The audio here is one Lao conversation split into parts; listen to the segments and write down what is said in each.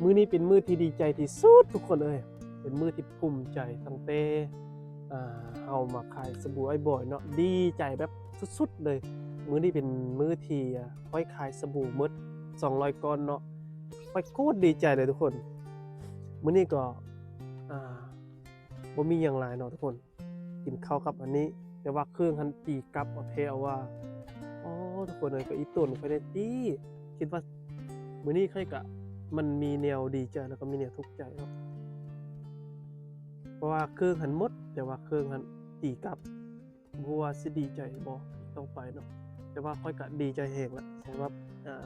ມື້ນີ້ເປັນມື້ທີ່ດີໃຈທີ່ສຸດທຸກຄົນເອີຍ ເປັນມື້ທີ່ພູມໃຈ ຕັ້ງແຕ່ ອ່າ ເຮົາມາຂາຍສະບູອ້າຍບອຍເນາະ ດີໃຈແບບສຸດໆເລີຍ. ມື້ນີ້ເປັນມື້ທີ່ ອ່າ ຂ້ອຍຂາຍສະບູໝົດສອງຮ້ອຍກ້ອນເນາະ ຂ້ອຍໂຄດດີໃຈເລີຍທຸກຄົນ. ມື້ນີ້ກໍ ອ່າ ບໍ່ມີຫຍັງຫຼາຍເນາະທຸກຄົນ ກິນເຂົ້າກັບອັນນີ້ ແຕ່ວ່າເຄື່ອງຫັ້ນຕີກັບເອົາແທ້ເອົາວ່າ. ໂອ້ ທຸກຄົນເອີຍ ກໍອີ່ຕົນຂ້ອຍໄດ້ຕີ ຄິດວ່າມື້ນີ້ຂ້ອຍກະ ມັນມີແນວດີໃຈ ແລ້ວກໍມີແນວທຸກໃຈເນາະ ເພາະວ່າເຄື່ອງຫັ້ນໝົດ ແຕ່ວ່າເຄື່ອງຫັ້ນຕີກັບ ບໍ່ຮູ້ວ່າຊິດີໃຈບໍ່ຕໍ່ໄປເນາະ ແຕ່ວ່າຂ້ອຍກະດີໃຈແຮງລະ ສຳລັບ ອ່າ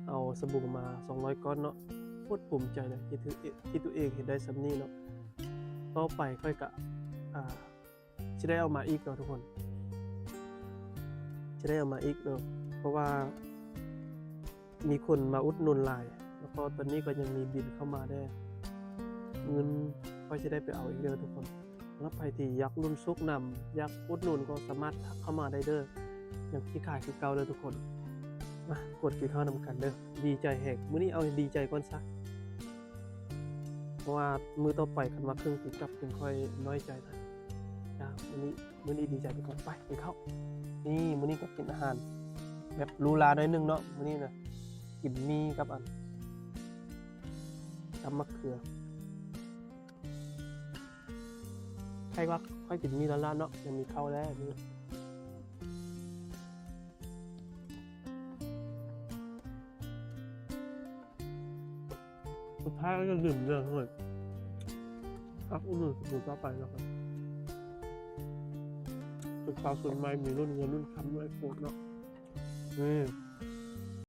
ເອົາສະບູມາສອງຮ້ອຍກ້ອນເນາະ ໂຄດພູມໃຈເລີຍທີ່ ທີ່ຕົວເອງເຮັດໄດ້ສ່ຳນີ້ເນາະ. ຕໍ່ໄປຂ້ອຍກະ ອ່າ ຊິໄດ້ເອົາມາອີກເນາະທຸກຄົນ ຊິໄດ້ເອົາມາອີກເນາະ ເພາະວ່າມີຄົນມາອຸດໜູນຫຼາຍ ແລ້ວກໍຕອນນີ້ກໍຍັງມີບິນເຂົ້າມາແດ່ ເງິນຂ້ອຍຊິໄດ້ໄປເອົາອີກເດີທຸກຄົນ. ສຳລັບໃຜທີ່ຢາກລຸ້ນໂຊກນຳ ຢາກອຸດໜູນກໍສາມາດທັກເຂົ້າມາໄດ້ເດີ ຍັງຊິຂາຍຄືເກົ່າເດີທຸກຄົນ. ມາກົດກິນເຂົ້ານຳກັນເດີ ດີໃຈແຮງ ມື້ນີ້ເອົາໃຫ້ດີໃຈກ່ອນຊະ ເພາະວ່າມື້ຕໍ່ໄປຄັນວ່າເຄື່ອງຕີກັບ ຈຶ່ງຄ່ອຍນ້ອຍໃຈນະ. ຈ້າ ມື້ນີ້ ມື້ນີ້ດີໃຈໄປກ່ອນ ໄປກິນເຂົ້າ. ນີ້ ມື້ນີ້ກໍກິນອາຫານແບບຫຼູຫຼາໜ້ອຍໜຶ່ງເນາະ ມື້ນີ້ນະ ກິນໝີ່ກັບອັນ ຕຳໝາກເຂືອ. ໃຜວ່າຂ້ອຍກິນໝີ່ລ້າໆເນາະ ຍັງມີເຂົ້າແດ່. ສຸດທ້າຍກໍຢ່າລືມເດີເຮີ້ຍ ພັກອຸດໜູນສະບູຕໍ່ໄປເນາະ ຊຸດເກົ່າຊຸດໃໝ່ ມີລຸ້ນເງິນລຸ້ນຄຳດ້ວຍໂຄດເນາະ. ນີ້